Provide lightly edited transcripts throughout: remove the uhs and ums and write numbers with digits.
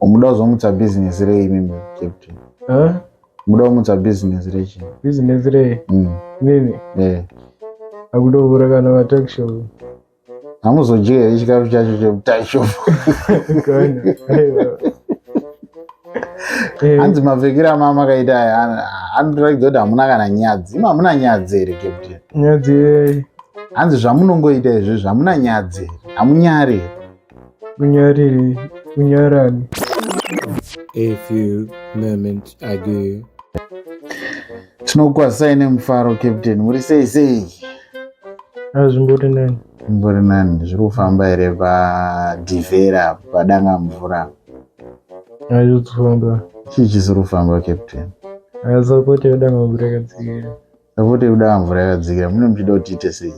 Muda kuzomutsa business rei imimi captain? Huh? Muda kumutsa business rechi? Business rei? Mimi? Eh. Akudovhura kana matuckshop. Hamuzodye here chikafu chacho chemutuckshop? Kana. Aiwa. Eh. Hanzi mapfekero amamakaita aya anoratidza kuti hamuna kana nyadzi. Imi hamuna nyadzi here captain? Nyadzi yei? Hanzi zvamunongoita izvi hamuna nyadzi here? Hamunyari here? Kunyariri, kunyarani. A few moments ago. Tinokukwazisai nemufaro captain, muri sei sei? Azvimbori nani. Mbori nani, zviri kufamba here padhivhera padanga mvura? Azviri kufamba. Chii chisiri kufamba captain? Support yedanga mvura yakadzikira. Support yekudanga mvura yakadzikira, mune muchida kuti tiite sei?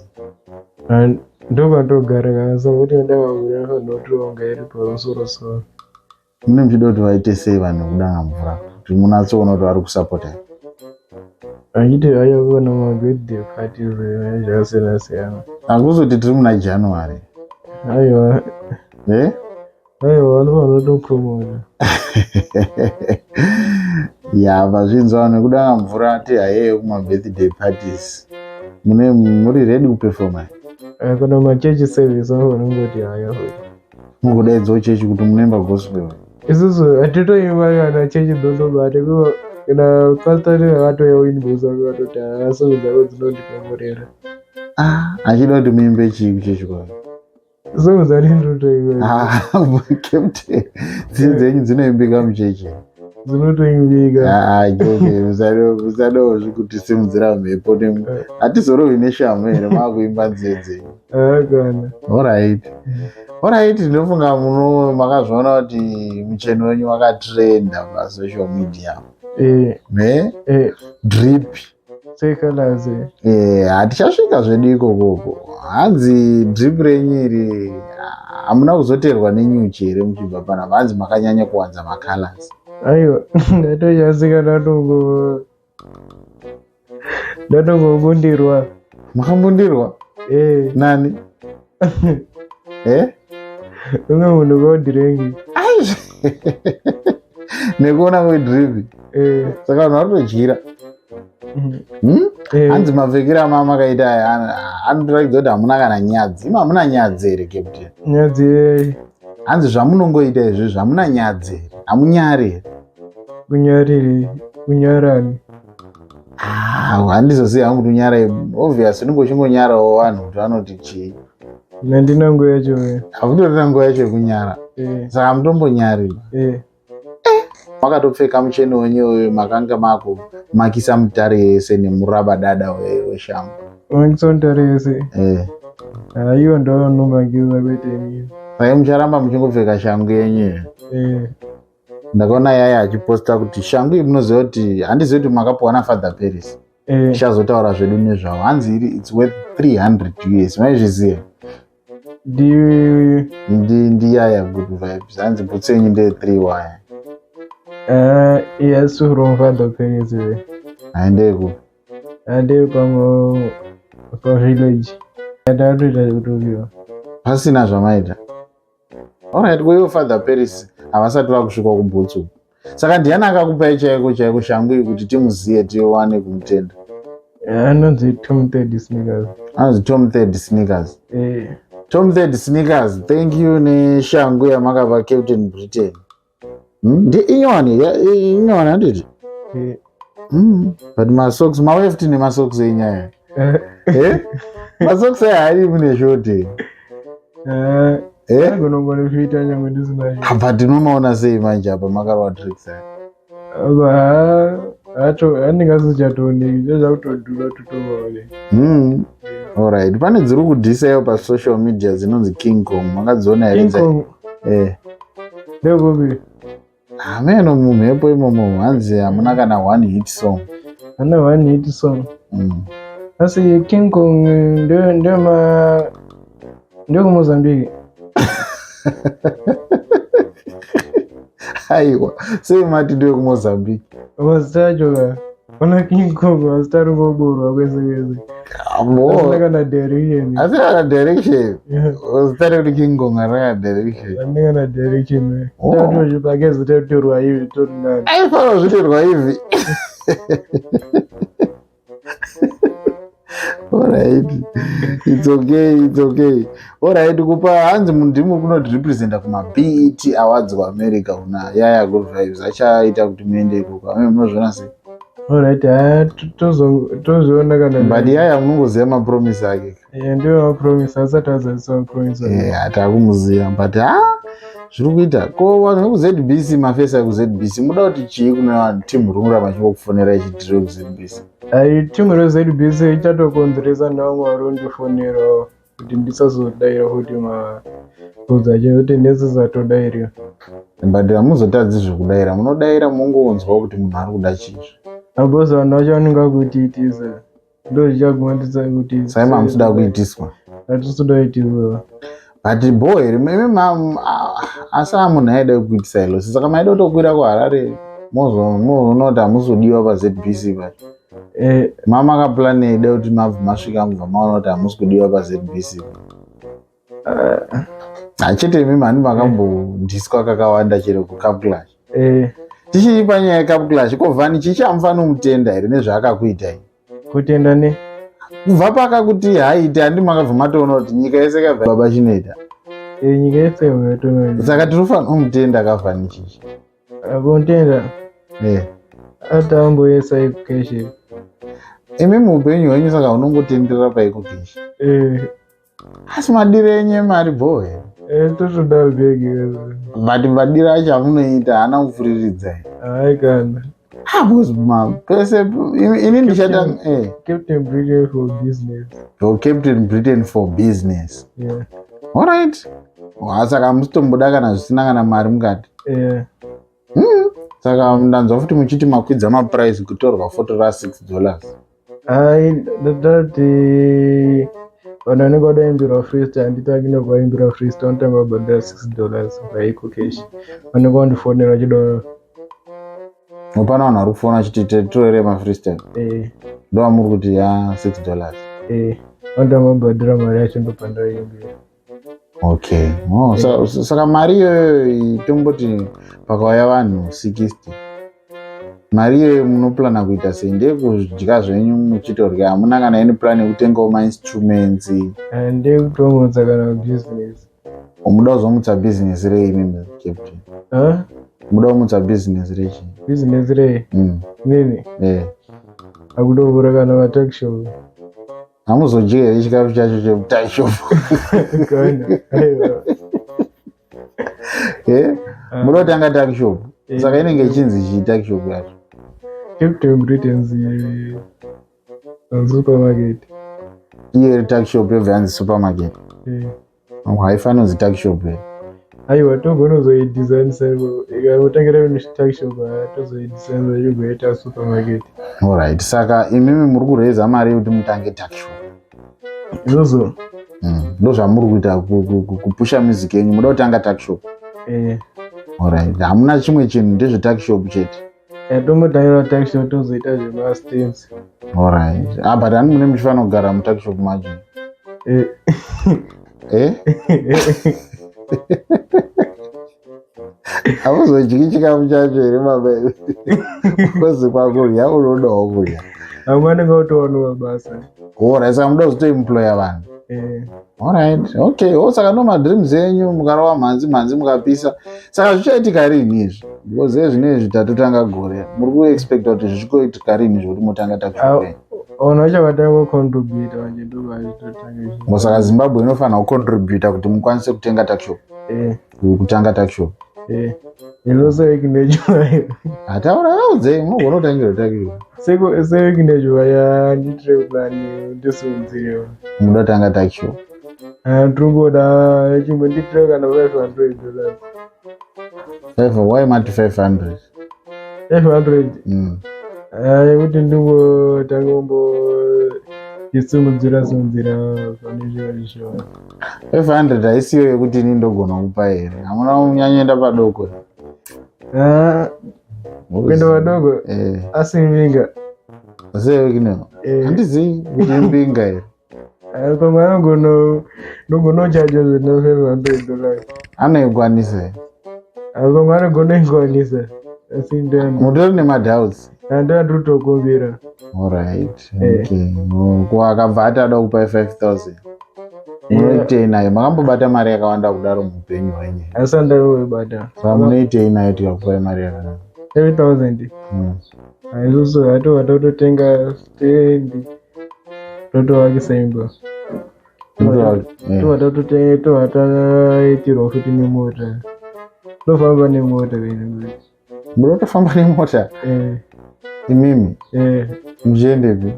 Ndopatogara kana support yedanga mvura inofanira kutonga iri pamusoro soro. Mune muchida kuti vaite sei vanhu vekudanga mvura kuti munatsoona kuti vari kusapota? Achiti aiwa kana mabirthday parties zvakasiyana siyana. Hakuzoti tiri muna January. Aiwa. Eh? Aiwa vanofanira kutopromota. Ya, vazvinzwa vanhu vekudanga mvura ti hayeyo kumabirthday parties. Mune muri ready kuperforma? Kana machechi service vanofanira kungoti haya futi. Mukudaidzwa chechi kuti munoimba gospel. Isusu hatitoimba kana chechi dzotobata kuva kana pastor vakatouya winbox vanga vatoti haa song dzako dzinondikomborera. Ah, achida kuti muimbe chii kuchechi kwavo? Song dzaninotoimba. Ah, captain, dzidzo dzenyu dzinoimbika muchechi. Dzinotoimbika. Ah, okay, musado zvekutisimudzira mhepo nemu. Hatizorovi neshamhu here makuimba nziyo dzenyu? Ah, kana. Alright. Alright, ndinofunga muno makazviona kuti mucheno wenyu wakatrenda pasocial media. Eh. Ne? Eh. Drip. Secolors. Eh, hatichasvika zvedu ikokoko. Hanzi drip renyu iri hamuna kuzoteerwa nenyuchi here muchibva panapa? Hanzi makanyanya kuwanza macolors. Aiwa, ndatochasika ndatongobundirwa. Makambundirwa? Eh. Nani? Eh? Umwe munhu kwaudhirengi. Aizve. Nekuona kwedrip. Eh. Saka vanhu vari kutodyira. Eh. Hanzi mapfekero amamakaita aya anoratidza kuti hamuna kana nyadzi. Imi hamuna nyadzi here captain? Nyadzi yei? Hanzi zvamunongoita izvi hamuna nyadzi here? Hamunyari here? Kunyariri, kunyarani. Ah, handizozivi hangu kuti unyara obvious unenge uchingonyarawo vanhu kuti vanoti chii. Handina nguva yacho we. Hakutorina nguva yacho yekunyara. Eh. Saka hamutombonyari. Eh. Makatopfeka mucheno wenyu uyu makanga makumakisa mutare yese nemurabadada weshangu. Makisa mutare yese? Eh. Iwo ndo anomakisa kwete ini. Saka mucharamba muchingopfeka shangu yenyu? Eh. Ndakaona yaya achiposta kuti shangu iyi munoziva kuti handizivi kuti makapiwa naFather Paris. Eh. Tichazotaura zvedu nezvavo. Hanzi iri it's worth 300 US. Maizviziva? Ndiyaya good vibes. Hanzi bhutsu yenyu ndeye 3 wire. Yes, from Father Paris. Haindei kupi? Handei pamwe pavillage. Ndatoita kutopiwa. Pasina zvamaita. Alright, kuivo Father Paris havasati vakusvika kubhutsu. Saka ndiani akakupai chaiko chaiko shangu iyi kuti timuziye tiwane kumutenda? Anonzi Tom Third Sneakers. Anonzi Tom Third Sneakers. Eh. Tom Third Sneakers, thank you neshangu yamakapa Captain Britain. Ndi inyowani, inyowani handiti? Eh. But masocks, mauya futi nemasocks enyaya. Eh. Eh? Masocks aya haadi mune shoti. Eh. Eh? Angonongorefita nyangwe ndisina shoti. Apa tinomaona sei manje apa makarwa tricks aya? Apa hacho handingazichatooneki zvazvakutodhura tutomaone. Alright, pane dziri kudhisa iyo pasocial media dzinonzi King Kong. Makadziona here? King Kong. Eh. Ndekupi? Hameno mumhepo imomo hanzi hamuna kana one hit song. Hana one hit song. Asi King Kong ndema ndekuMozambique. Aiwa, sei mati ndekuMozambique? Mazita acho ka. Pana King Kong mazita ari ngoborwa kwese kwese. Asina kana direction. Asina kana direction. Zita rekuti King Kong harina kana direction. Asina kana direction. Oh. Tatozvipake zita rekuti Rwaivi tori nani. Aifanira kuzviti Rwaivi. Alright. It's okay, it's okay. Alright, kupa hanzi mundimu kunotirepresenta kuma BET Awards kuAmerica kuna Yaya Good Vibes achaita kuti muende ikoko. Ame munozviona sei? Alright, haa tozoona kana But Yaya munongoziva mapromise ake. Yeah, ndiwo mapromise asati azadzisa mapromise ake. Yeah, takumuziva but ha zviri kuita ko vanhu vekuZBC mafesi ekuZBC muda kuti chii kune vanhu team rungura vachingokufonera ichitiri kuZBC? Ai team reZBC ichatokonzeresa nevamwe vari kundifonerawo kuti ndisazodaira futi mabvunzo acho kuti ndisisatodairiwa. But hamuzotadzi zvekudaira, munodaira mongonzwa kuti munhu ari kuda chii. Because vanhu vacho vanenge vakutiitisa ndozvichaguma kuti Saima hamusida kuitiswa. Hatisi kuitiswa. But bho here imi asi munhu aida kuitisa ilo saka maida kutokwira kuHarare mozoona kuti hamuzodiwa paZBC pacho. Eh, Mama akaplan eida kuti mabva masvika mubva maona kuti hamusi kudiwa paZBC. Hachete imi mhani makambodhiswa kakawanda chero kuCup Clash. Eh, Tichiri panyaya yeCup Clash, ko Vhani chichi hamufaniri kumutenda here nezvaakakuitai? Kutenda ne? Kubva pakakuti haiti handi makabva matoona kuti nyika yese kabva baba chinoita. Eh, nyika yese yatoona. Saka tinofanira kumutenda kaVhani chichi. Kumutenda? Eh. Atamboyesa EcoCash. Imi muupenyu hwenyu saka unongotenderera paEcoCash. Eh. Asi madiro enyu emari bho here? Eh, totoda bhegi. But madiro acho amunoita haana kupfuriridza here? Hayi kana. Ah, because ma pese ini ndichata eh. Captain Britain for business. Oh, Captain Britain for business. Yeah. Alright. Saka hamusitomboda kana zvisina kana mari mukati. Yeah. Saka ndanzwa futi muchiti makwidza maprice kutorwa foto ra $6. Hayi, ndati vanhu vanenge vada freestyle handitaki nekuvaimbira freestyle vanotanga vabhadhara $6 paEcoCash. Vanenge vandifonera vachida. Pane vanhu vari kufona vachiti titorere mafreestyle. Eh. Ndo vamuri kuti ya $6. Eh, vanotanga vabhadhara mari yacho ndobva ndaimbira. Okay. Oh, saka mari iyoyo tomboti pakauya vanhu 60 mari iyoyo munoplana kuita sei? Ndeyekudya zvenyu muchitorya, hamuna kana any plan yekutengawo mainstruments? Ndeyekutomutsa kana business. Muda kuzomutsa business rei imimi, Captain? Huh? Muda kumutsa business rechi? Business rei? Nini? Eh. Akutovhura kana matuckshop. Hamuzodyi here chikafu chacho chemutuckshop? Kana aiwa. Eh? Muda kutanga tuckshop? Eh. Saka inenge ichinzi chii tuckshop yacho? Captain Britain's supermarket. Iye iri tuckshop yobva yanzi supermarket? Eh. Haifaniri kunzi tuckshop here? Aiwa, togona kuzoidesign ikangotengera tuckshop, tozoidesign igoita supermarket. Alright, saka imimi muri kureza mari yekuti mutange tuckshop? Izvozvo. Ndo zvamuri kuita kupusha music yenyu, muda kutanga tuckshop? Eh. Alright, hamuna chimwe chinhu, ndezvetuckshop chete? Tombotangira tuckshop, tozoita zvemastands. Alright, ah, but hani mune muchifanira kugara mutuckshop macho? Eh. Eh, hauzodyi chikafu chacho here baba? Kozi kwakurya unodawo kurya. Amwe anenge autowana mabasa. Alright, saka muda kuzotoemploya vanhu? Eh. Alright, okay. Oh, saka ndo madreams enyu, mukarova mhanzi mhanzi mukapisa. Saka zvichaitika rini izvi? Because ezvinezvi tatotanga gore, muri kuexpecta kuti zvichikoitika rini zvekuti mutanga tuckshop? Vanhu vacho vatanga kucontributa manje ndovachitotanga. Saka Zimbabwe inofanira kucontributa kuti mukwanise kutenga tuckshop? Eh. Kutanga tuckshop? Eh, inosewekinejuvayo. Hataura, audzei, munogona kutangira tuckshop. Sewekinejuva yanditire plan ndisimudzirewo. Muda kutanga tuckshop? Tiri chimbonditire kana $500. Five, why mati 500? 500? Mm. Yekuti ndingotanga kumbo isimudzira simudzira pane zviro izvo. 500 haisiyo yekuti ini ndogona kupa here? Hamuna kunyanyoenda padoko? Kuenda padoko? Eh. Asi minga. Sei Handizivi kuti imbinga here. Pamwe anogona nogonochaja zvina $500. Anoikwanisa here? Pamwe anogona ikwanisa. Asi mutori nemadoubts. Andiri kutokumbira. Alright. Okay. Ko akabva ati ada kupai 5000. Munoitei nayo? Makambobata mari yakawanda kudaro muupenyu hwenyu? Asi andaiwoibata. Saka munoitei nayo tikakupai mari yakadaro? 5000. Isusu hatova tototenga stendi totovakisa imba. Tova tototenga tova taitirwa futi nemota. Tofamba nemota vedu. Munotofamba nemota? Imimi? Muchiendepi?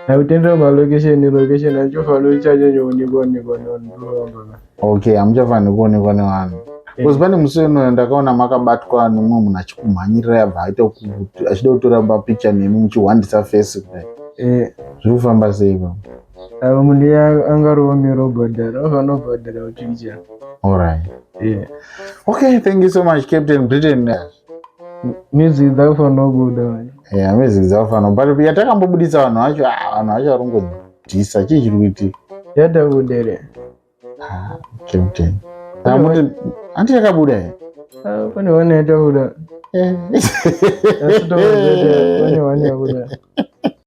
Hautendera malocation location achofanira kuchanyanya kuonekwa nevanhu tofamba. Okay, hamuchafaniri kuonekwa nevanhu. Because pane musi unoyo ndakaona makabatwa nemumwe munhu achikumhanyirira yabva aita achida kutora mapicha nemi muchihwandisa face kudai. Zviri kufamba sei ipapo? Avo munhu angarova obhadhara, anofanira kubhadhara uchicha. Alright. Okay, thank you so much, Captain Britain. Music dzakufanira kubuda manje. Yeah, music dzakufanira. But yatakambobudisa vanhu vacho, vanhu vacho vari kungodhisa. Chii chiri kuitika? Yatabuda here? Ah, Captain. Amuti anti yakabuda here? Pane one yatabuda. Asi toona pane one yabuda.